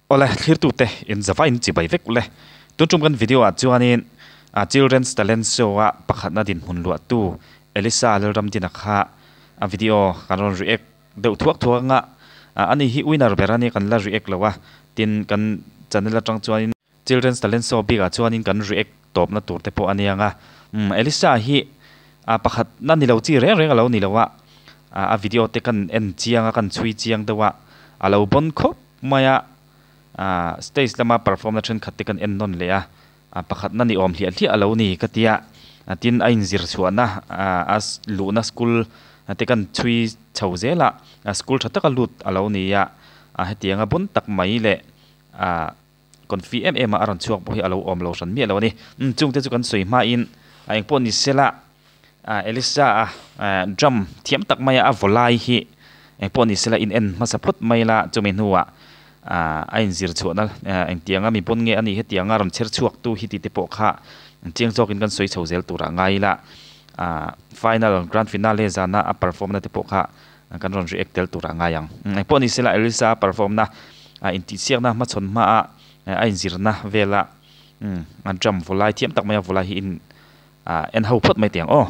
Awle thlirtute in zava in chibai vek ule. Tun tum kan video ah chuanin a Children's Talent Show a pakhatna dinhmun luahtu Elisa Lalramdina kha a video kan rawn react deuh thuak thuak anga ani hi winner ber a ni kan la react lo a tin kan channel atang chuanin Children's Talent Show bikah chuanin kan react tawpna tur te pawh a nia anga Elisa hi a pakhatna ni lo chi reng reng a lo ni lo a a video te kan en chiang a kan chhui chiang deuh a a lo bawn khawp mai a ah stage lama perform na thenkhat te kan en nawn leh a ah pakhatna ni awm hliah hliah a lo ni ka tia ah tin a inzir chhuahna ah a luhna school te kan chhui chho zel a ah school tha taka lut a lo ni a ah hetianga bun tak mai leh ah confi em em a a rawn chhuak pawh hi a lo awm lo hran miah lo a ni umm chungte chu kan sawi hmain a engpawh ni sela ah Elisa a ah drum thiam tak maia a vaw lai hi engpawh ni sela in en hmasa phawt mai la chumi hnuah ah a inzir chhuahna ah engtianga mi pawn nge a nih hetianga rawn chher chhuak tu hi tih te pawh kha chiang zawkin kan sawi chho zel turah ngai ila ah final grand finale zana a perform na te pawh kha kan rawn react tel turah ngai ang engpawh ni sela Elisa a perform na ah intihsiakna hmachhawn hmaa a inzirna vela umm a drum vaw lai thiam tak maia vaw lai hi in Ah en ho phawt mai teh ang aw.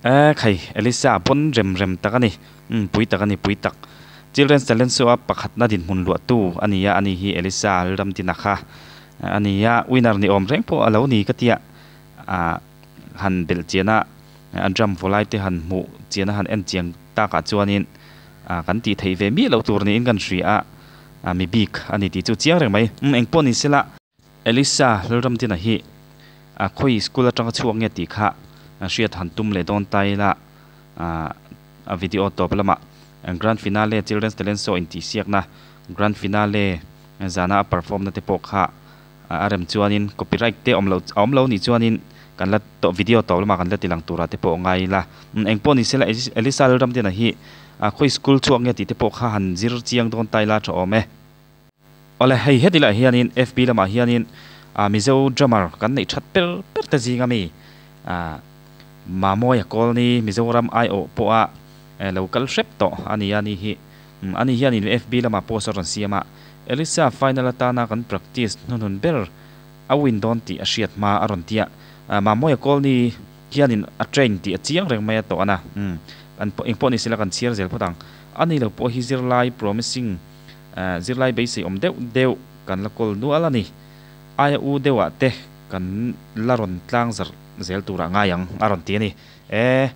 Eh khai Elisa pawn rem rem tak a ni umm pui tak a ni pui tak Children's Talent Show a pakhatna dinhmun luahtu a ni a ani hi Elisa Lalramdina kha a ni a winner ni awm reng pawh a lo ni ka tia ah han belh chian a a drum vaw lai te han hmuh chian a han en chiang takah chuanin ah kan tih theih ve miah loh tur niin kan hria a ah mi bik a ni tih chu chiang reng mai umm engpawh ni sela Elisa Lalramdina hi ah khawi school atanga chhuak nge tih kha hriat han tum leh dawn ta ila ah a video tawp lamah grand finale children's talent show intihsiakna grand finale zana a perform na te pawh kha a rem chuanin copyright te awm loh a awm lo nih chuanin kan la tawh video tawp lamah kan la ti lang turah te pawh ngai ila eng pawh ni sela Elisa Lalramdina hi khawi school chhuak nge tih te pawh kha han zir chiang dawn ta ila tha awm e. Awle hei heti lah hianin FB lamah hianin Mizo drummer kan neih that per per te zinga mi Mamawia Kawlni Mizoram aiawh pawha lo kal hrep tawh a ni a ni hi. Ani hianin FB lamah post a rawn siam a, Elisa final atana kan practice hnuhnun ber a win dawn tih a hriat hma a rawn ti a, Mamawia Kawlni hianin a train tih a chiang reng mai a tawh a na. Kan engpawh ni sela kan chhiar zel phawt ang. Ani lo pawh hi zirlai promising zirlai beisei awm deuh deuh kan la kawl nual a ni. Aia u deuhah te kan la rawn tlang zarh zel turah ngai ang a rawn ti a ni. E.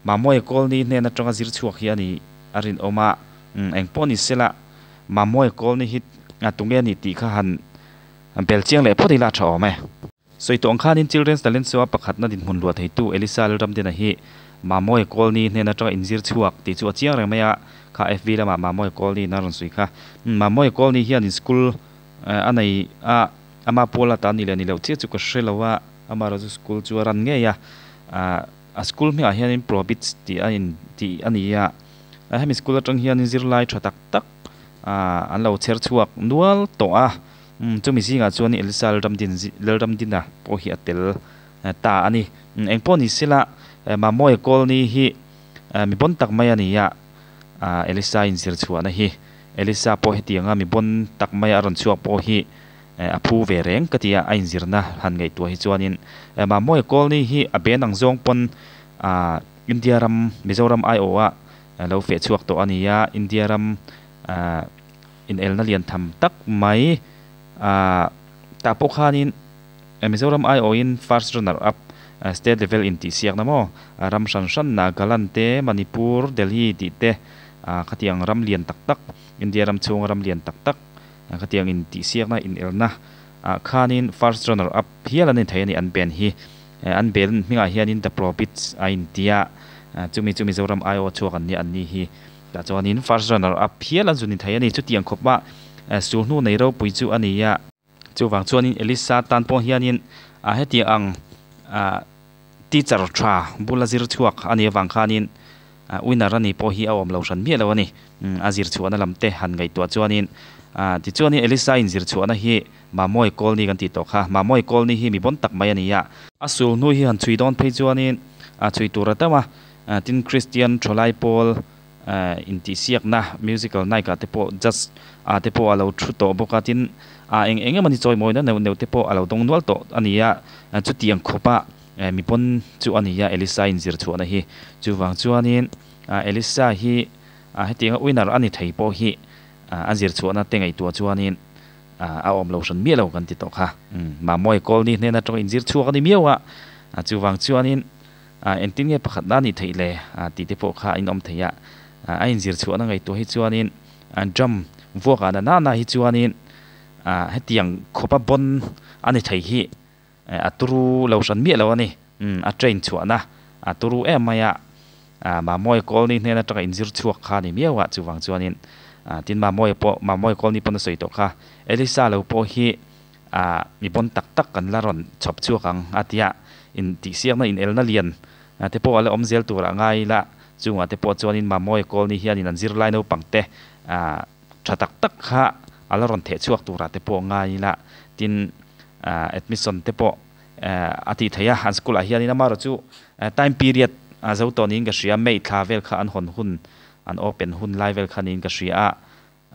Mamawia Kawlni hnen atanga zir chhuak hi a ni a rinawm a, eng pawh ni sela Mamawia Kawlni hi tunge a nih tih kha han bel chiang leh phawt ila a tha awm e. Sawi tawh ang khanin Children's Talent Show-a pakhatna dinhmun luah theitu Elisa Lalramdina hi Mamawia Kawlni hnen atanga inzir chhuak tih chu a chiang reng mai a, kha FB lamah Mamawia Kawlni in a rawn sawi kha. Mamawia Kawlni hianin school a nei a, ama puala ta ni leh ni loh chiah chu ka hre lo a, amaherawhchu school chu a ran ngei a, A school hmingah hianin Probits tih a in tih a ni a, Hemi school atang hianin zirlai tha tak tak ah an lo chher chhuak nual tawh a, chumi zingah chuan Elisa Lalramdin Lalramdina pawh hi a tel ta a ni. Engpawh ni sela Mamawia Colony hi mi bawn tak mai a ni a, Elisa inzir chhuahna hi Elisa pawh hetianga mi bawn tak mai a rawn chhuak pawh hi a phu ve reng ka ti a, a inzirna han ngaihtuah hi chuanin Mamawia Colony hi a ben ang zawng pawn India ram Mizoram aiawha lo feh chhuak tawh a ni a, India ram inelna lian tham tak mai tah pawh khanin Mizoram aiawhin first runner up state level intihsiakna maw ram hran hran Nagaland te Manipur Delhi tih te khatiang ram lian tak tak India ram chhunga ram lian tak tak khatiang intihsiakna inelna ah khanin first runner up hial an ni thei a ni an ben hi an bel hmingah hianin the pro beats a intia chumi chu Mizoram aiawh chhuak an nia an ni hi. Tah chuanin first runner up hial an zu ni thei a ni. Chutiang khawpa sul hnu nei ropui chu a ni a. Chuvang chuanin Elisa tan pawh hianin hetiang ang teacher tha bula zir chhuak a nih avang khanin winner a ni pawh hi a awm lo hran miah lo a ni. A zir chhuahna lam te han ngaihtuah chuanin tichuanin Elisa in zir chhuahna hi Mamawii Colony kan tih tawh kha. Mamawii Colony hi mi bawn tak mai a ni a. A sul hnu hi han chhui dawn phei chuanin chhui tur a tam a. Tin Kristian thalai pawl intihsiakna musical night ah te pawh judge ah te pawh a lo thu tawh bawk a, tin eng eng emawni chawimawina neuh neuh te pawh a lo dawng nual tawh a ni a, chutiang khawpa mi pawn chu a ni a Elisa inzir chhuahna hi. Chuvang chuanin Elisa hi hetianga winner a ni thei pawh hi a zir chhuahna te ngaihtuah chuanin a awm lo hran miah lo kan ti tawh kha. Mamawia Colony hnena tawng inzir chhuak a ni miau a, chuvang chuanin Engtin nge pakhat na nih theih le? Tih te pawh kha a inawm thei a. A inzir chhuahna ngaihtuah hi chuanin drum vuakah na nana hi chuanin hetiang khawpa bawn a ni thei hi a turu lo hran miah lo a ni. A train chhuahna a turu em mai a. Mamawia Colony hnen atanga inzir chhuak kha a ni miau a, chuvang chuanin tin Mamawia pawh Mamawia Colony pawn a sawi tawh kha. Elisa lo pawh hi Ah, mi pawn tak tak kan la rawn chhawp chhuak ang a tia intihsiakna inelna lian te pawh a la awm zel turah ngai ila, chungah te pawh chuanin Mamawia Colony hianin an zirlai naupang te ah tha tak tak kha a la rawn theh chhuak turah te pawh ngai ila, tin ah admission te pawh a tih theih a, an school ah hianin amaherawh chu time period a zo tawh niin ka hria, May thla vel kha an hawn hun an open hun lai vel kha niin ka hria a,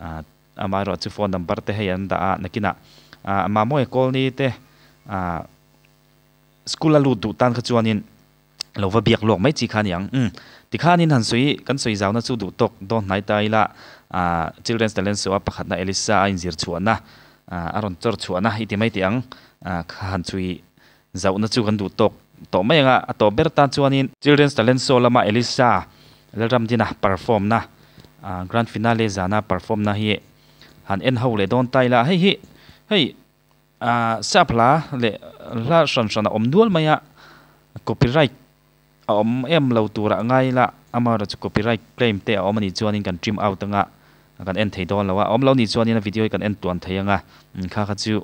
ah. Amaherawh chu phone number te hei an dah a, nakinah ah Mamawia Colony te ah school a lut duh tan kha chuanin lo va biak lawk mai chi kha a ni ang. Umm tikhanin han sawi kan sawi zauna chu duh tawk dawn hnai ta ila ah Children's Talent Show a pakhatna Elisa a inzir chhuahna ah a rawn chawr chhuahna i ti mai teh ang ah kha han chhui zauhna chu kan duh tawk tawh mai ang a, a tawp ber tan chuanin Children's Talent Show lama Elisa Lalramdina perform na Grand Finale zana perform na hi han en ho leh dawn ta ila, hei hi hei sap hla leh hla hran hran a awm nual mai a, copyright a awm em lo turah ngai ila amaherawhchu copyright claim te a awm anih chuanin kan trim out anga kan en thei dawn lo a, awm lo nih chuanin a video hi kan en tuan thei anga kha kha chu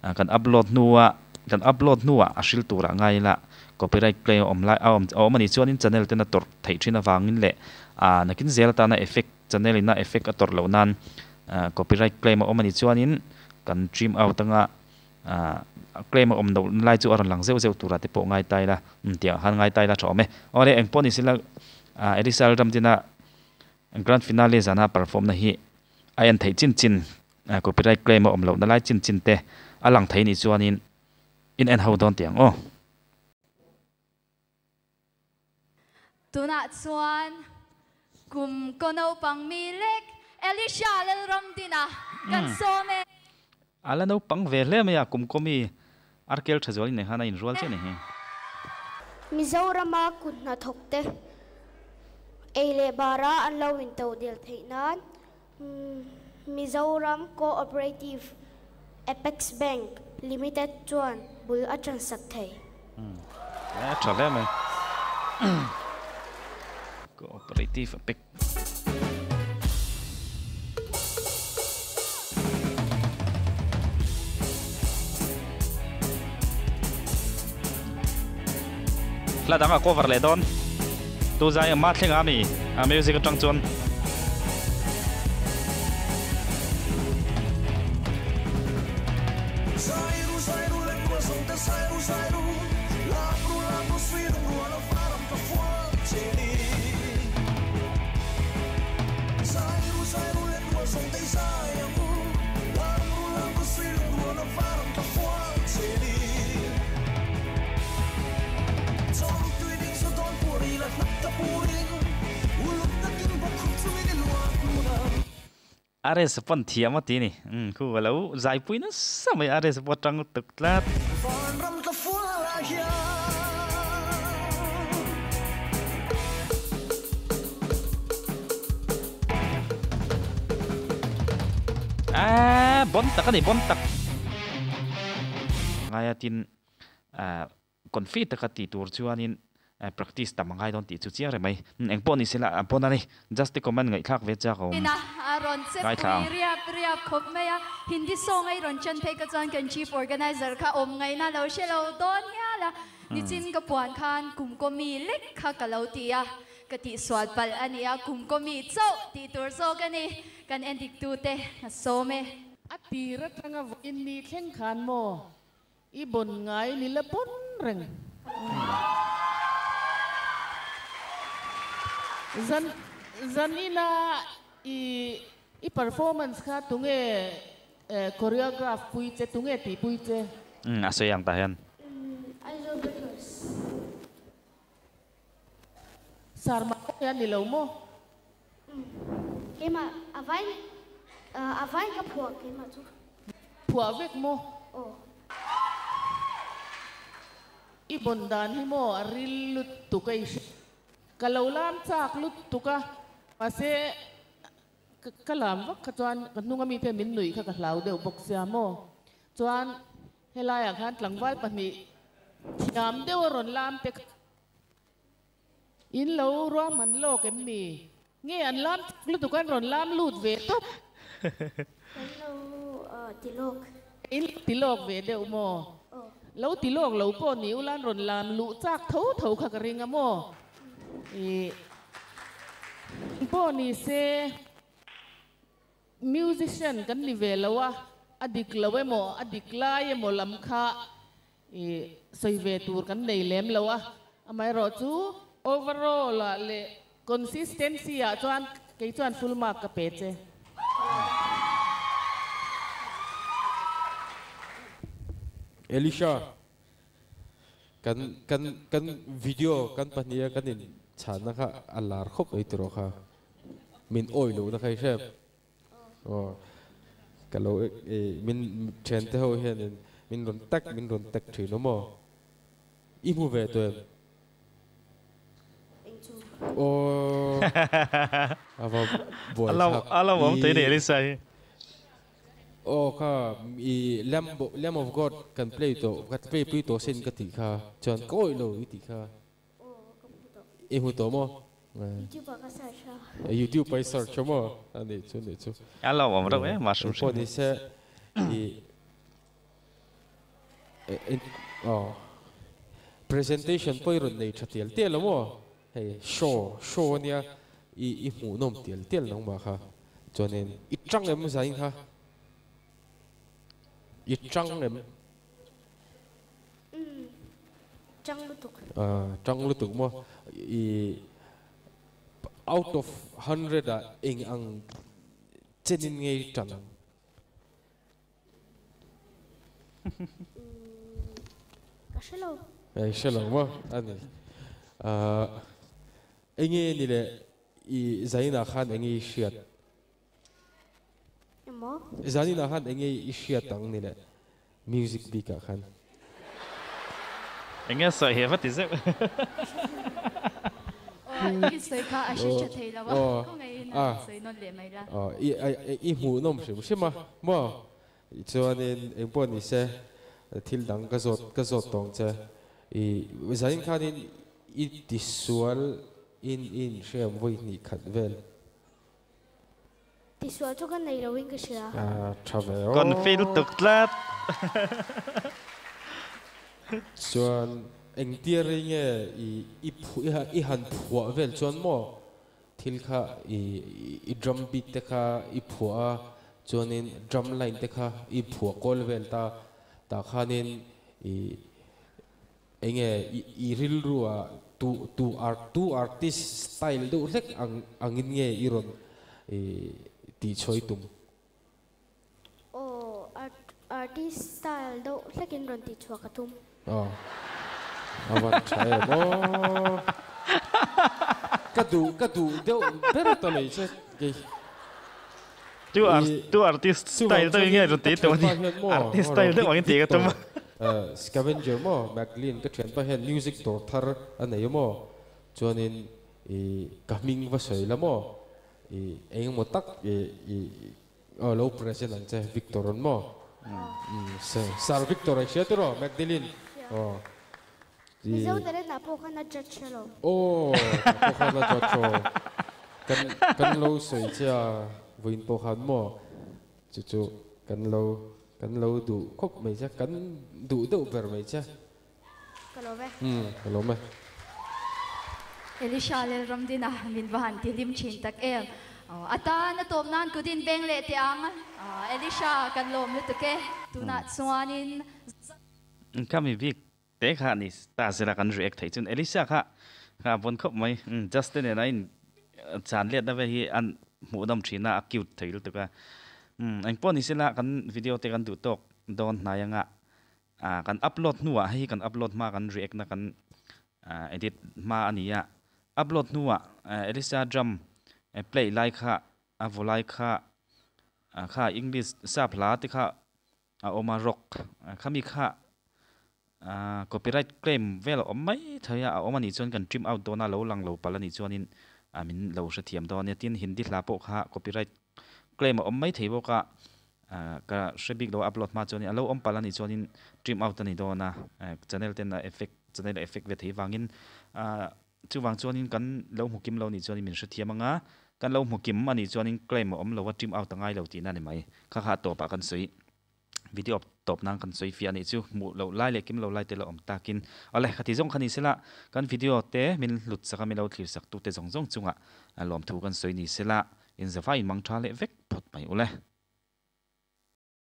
kan upload hnua kan upload hnuah a hril turah ngai ila copyright claim a awm lai a awm a awm anih chuanin channel ten a tawrh theih thin avangin leh ah nakin zel atana effect channel ina effect a tawrh loh nan copyright claim a awm anih chuanin kan trim out anga ah claim a awm loh lai chu a rawn lang zeuh zeuh turah te pawh ngai ta ila tiang khan ngai ta ila tha awm e. Awle engpawh ni sela ah Elisa Lalramdina Grand finale zana perform na hi a en theih chin chin copyright claim a awm loh na lai chin chin te a lang thei nih chuanin in en ho dawn teh ang aw. Tunah chuan kum kaw naupang mi lek Elisha Lalramdina kan sawm e. A la naupang ve hle mai a, kum kaw mi arkel tha zual inei khan a inrual chiah ni hi. Mizorama kut hnathawkte ei leh bara an lo into del theih nan Mizoram Co-operative Apex Bank Limited chuan bul a ṭansak thei. A ṭha hle mai. Co-operative Apex. Hla dang a cover leh dawn. Tu zai ang ma thleng a mi. A music atang chuan. Ares pawn thiam a ti ni. Umm khu ka lo zaipui nasa mai Ares pawh atang lutuk tlat. Aaa bon tak a ni bon tak. Ngaia tin Confi taka tih tur chuanin practice tam a ngai dawn tih chu chiang reng mai. Engpawh ni sela a pawn a ni. Just te comment ngaihthlak ve chak a awm. Ina a rawn che Ngaithla ang. pui riap riap khawp mai a. Hindi song a i rawn chan phei ka chuan kan chief organizer kha awm ngaihna lo hre lo dawn hial a. Nichin ka puan khan kum kaw mi lek kha ka lo ti a. Ka tihsual palh a ni a, kum kaw mi chauh tih tur zawk a ni. Kan endik tute a sawm e. A tir atanga vawiin ni thleng khan maw I bon ngai ni la bon reng. Zan zan ina i i performance kha tunge choreograph pui che tunge tih pui che? Umm a sawi ang tah hian. Umm Aizawl Breakers. Sir Mah hian ni lo maw? Umm keimah a vai a vai ka phuah keimah chu. Phuah vek maw? Aw. I bon dan hi maw a ril lutuk a i hria. Ka lo lam chak lutuk a mahse ka lam vak kha chuan ka hnung ami te min nuih kha ka hlau deuh bawk sia maw. Chuan helaiah khan tlangval pahnih thiam deuh a rawn lam te kha. In lo ruahman lawk em mi? Nge an lam chak lutuk an rawn lam lut ve tawp. Kan lo ti lawk. In lo ti lawk ve deuh maw? Lo ti lawk lo pawh ni ula an rawn lam luh chak tho tho kha ka ring a maw? Ih pawh ni se. Musician kan ni ve lo a, a dik lo emaw a dik lai emaw lam kha i sawi ve tur kan nei lem lo a, amaherawh chu overall ah leh consistency ah chuan kei chuan full mark ka pe che. Elisha, kan kan kan video kan pahniha kan in chhanna kha a lar khawp mai tiraw kha. Min awi loh na kha i hrep. Aw ka lo i min thian te ho hianin min rawn tag min rawn tag thin awm aw. I hmu ve tawh em? Eng chu? Aw a va buai thlak. A lo awm thei ni Elisa hi. Aw kha i Lamb Lamb of God kan play tawh ka play pui tawh sin ka tih kha chuan ka awih lo i tih kha. I hmu tawh maw? YouTube ah ka search a. YouTube ah i search a maw? A nih chu nih chu. A lo awm reuh em a hrim hrim. Pawh ni se i aw presentation pawh i rawn nei tha tial tial a maw? Hei show show ania i i hmuhnawm tial tial nangmah kha. Chuanin i tang em zain kha? I tang em? Umm tang lutuk. Tang lutuk maw? I out of hundred ah eng ang chenin nge i tan ang? Umm ka hre lo. I hre lo maw? A ni. Enge ni le i zainah khan enge i hriat? Emaw? Zaninah khan enge i hriat ang ni le music bik ah khan. Enge sawi he va ti zeuh. Aw i sawi kha a hre tha thei lo a, khawngaihin a sawi nawn leh mai la. Aw i hmuhnawm hrim hrim a maw? Chuanin engpawh ni se thil dang ka zawt ka zawt tawng che. I zanin khanin i tisual in i inhriam vawi hnih khat vel. Tisual chu ka nei loin ka hria. Tha ve aw. Kan fail tuk tlat. Chuan engtia rei nge i i han phuah vel chuan maw? Thil kha i i drum beat te kha i phuah a, chuanin drum line te kha i phuah kawl vel ta, tah khanin i enge i i rilru ah tu tu art tu artist style deuh hlek ang angin nge i rawn i tihchhuah i tum? Aw art artist style deuh hlekin rawn tih chhuah ka tum. Aw a van tha em aw. Ka duh ka duh deuh ber ta mai che kei. Tu art tu artist style deuh in nge rawn tih tum a ni artist style deuh angin tih ka tum a. Scavenger maw Maclean ka thianpa hian music dawr thar a nei a maw chuanin i ka hming va sawi la maw i engemaw tak i i Aw lo present ang che Victor an maw? Umm Sir Victor ai hria tiraw Magdalene aw i. Mizo talent ah pawh khan a judge a lo. Aw tah pawh khan a judge aw kan kan lo sawi che a vawiin pawh khan maw chu chu kan lo kan lo duh khawp mai che kan duh deuh ber mai che. Ka lawm e. Umm ka lawm e. Elisha Lalramdina min va han tihlim thin tak em. A tan a tawp nan kut in beng leh teh ang. Elisha kan lawm lutuk e. Tunah chuanin. Ka mi bik te kha ni ta zela kan react theih chuan Elisha kha a vawn khawp mai. Justin nen a in chan let na ve hi an hmuhnawm thin a, a cute thei lutuk a. Engpawh ni sela kan video te kan duh tawk dawn hnai anga Ah kan upload hnuah hei hi kan upload hma kan react na kan edit hma a ni a, upload hnuah Elisa drum play lai kha a vaw lai kha kha English sap hla te kha a awm a rock khami kha copyright claim vel a awm mai thei a, a awm a nih chuan kan trim out dawn a lo lang lo palh a nih chuanin min lo hrethiam dawn a nia tin Hindi hla pawh kha copyright claim a awm mai thei bawk a. Ka hre bik lo a upload hma chuanin a lo awm palh a nih chuanin trim out a ni dawn a, channel ten a effect channel a effect ve thei vangin chuvang chuanin kan lo hmu kim lo nih chuanin min hrethiam ang a, kan lo hmu kim a nih chuanin claim a awm lo a trim out a ngai lo tihna a ni mai. Kha kha a tawpah kan sawi video tawp nan kan sawi fiah a nih chu hmuh loh lai leh kim lo lai te la awm takin awle khati zawng kha ni sela kan video te min hlut sak a min lo thlir sak tute zawng zawng chungah lawmthu kan sawi ni sela inzavai in mang tha leh vek phawt mai ule.